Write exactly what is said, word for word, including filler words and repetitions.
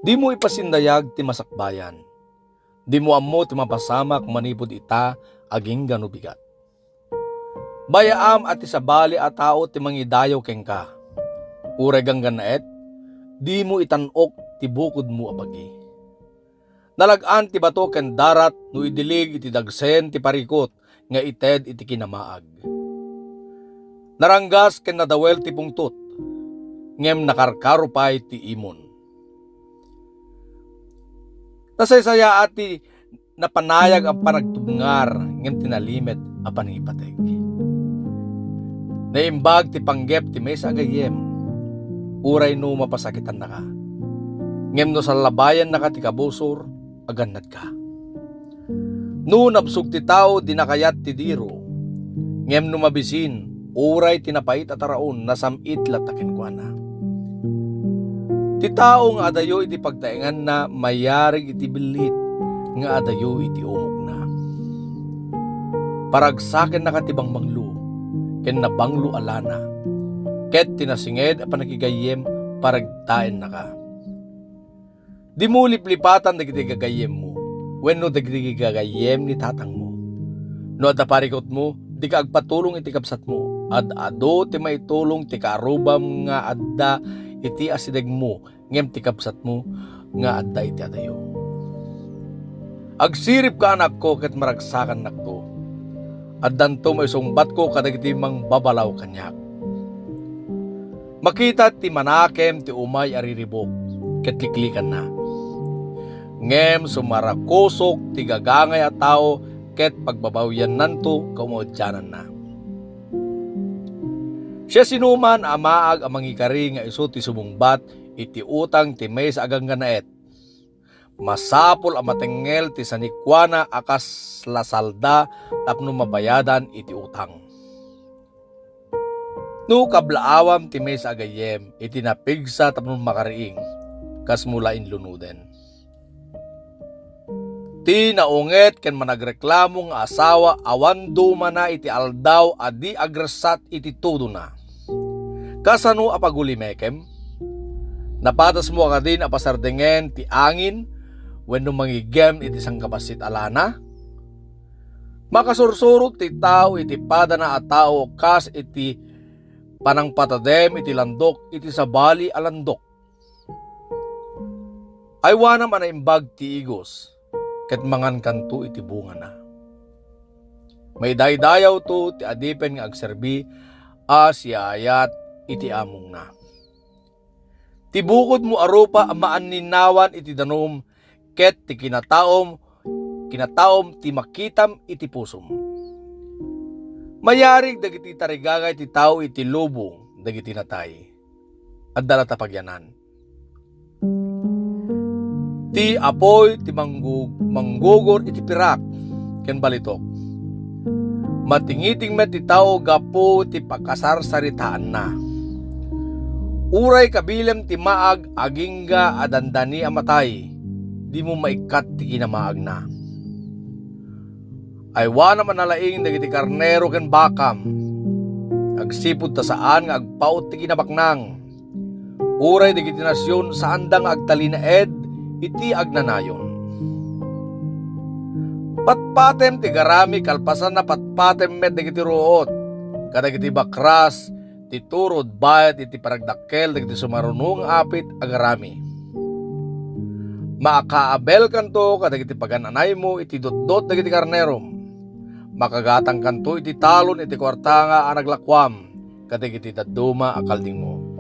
Dimo ipasindayag ti masakbayan. Dimo ammo ti mapasamak manipud ita agingga no bigat. Bayaam a ti sabali a tao ti mangidayaw kenka. Uray ganggannaet, dimo itan-ok ti bukodmo a bagi. Nalag-an ti bato ken darat no idilig iti dagsen ti parikut nga ited iti kinamaag. Naranggas ken nadawel ti pungtot, ngem nakarkaro pay ti imon. Nasaysayaat ti napanayag a panagtubngar ngem ti nalimed a panangipateg. Naimbag ti panggep ti maysa a gayyem, uray no mapasakitannaka. Ngem no sallabayannaka ti kabusor, agannadka. No nabsog ti tao, dina kayat ti diro, ngem no mabisin, uray ti napait a taraon, nasam-it latta kenkuana. Ti tao nga adayo iti pagtaenganna mayarig iti billit nga adayo iti umokna. Paragsakennaka ti bangbanglo ken nabanglo a lana, ket ti nasinged a panakigayyem paragtaennaka. Dimo liplipatan dagiti gagayyemmo wenno dagiti gagayyem ni tatangmo. No adda parikutmo, dika agpatulong iti kabsatmo. Ad-adu ti maitulong ti kaarrubam nga adda iti asidegmo, ngem ti kabsatmo nga adda iti adayo. Agsiribka, anakko, ket maragsakannakto. Addanto maisungbatko kadagiti mangbabalaw kaniak. Makita ti manakem ti umay a riribuk ket liklikanna. Ngem sumarakusok ti gagangay a tao ket pagbabawiannanto kaumadiananna. Siasinoman a maag a mangikari nga isu ti sumungbat iti utang ti maysa a ganggannaet, masapul a matengngel ti sanikuana a kasla salda tapno mabayadan iti utang. No kablaawam ti maysa a gayyem iti napigsa tapno makariing, kasmo la inlunoden. Ti naunget ken managreklamo nga asawa awan dumana iti aldaw a di agressat iti tudona. Kasano a pagulimekem? Napatasmo a kadin a pasardingen ti angin wenno mangiggem iti sangkabassit a lana? Makasursurot ti tao iti padana a tao kas iti panangpatadem iti landok iti sabali a landok. Aywanam a naimbag ti igos, ket mangankanto iti bungana. Maidaydayawto ti adipen nga agserbi a siaayat iti amongna. Ti bukodmo a rupa a maanninawan iti danum, ket ti kinataom, kinataom ti makitam iti pusom. Mayarig dagiti tarigagay ti tao iti lubong dagiti natay. Adda latta pagyanan. Ti apuy ti manggu-, manggugor iti pirak ken balitok. Matingiting met ti tao gapu ti pakasarsaritaanna. Uray kabilem ti maag agingga a dandani a matay, dimo maikkat ti kinamaagna. Aywanam a nalaing dagiti karnero ken bakam, agsipud ta saan nga agpaut ti kinabaknang. Uray dagiti nasion saanda nga agtalinaed iti agnanayon. Patpatem ti garami kalpasanna patpatem met dagiti ruot, kadagiti bakras ti turod bayat iti panagdakkel dagiti sumaruno nga apit a garami. Makaabelkanto kadagiti pagan-anaymo iti dutdot dagiti karnerom. Makagatangkanto iti talon iti kuarta nga a naglakuam kadagiti dadduma a kaldingmo.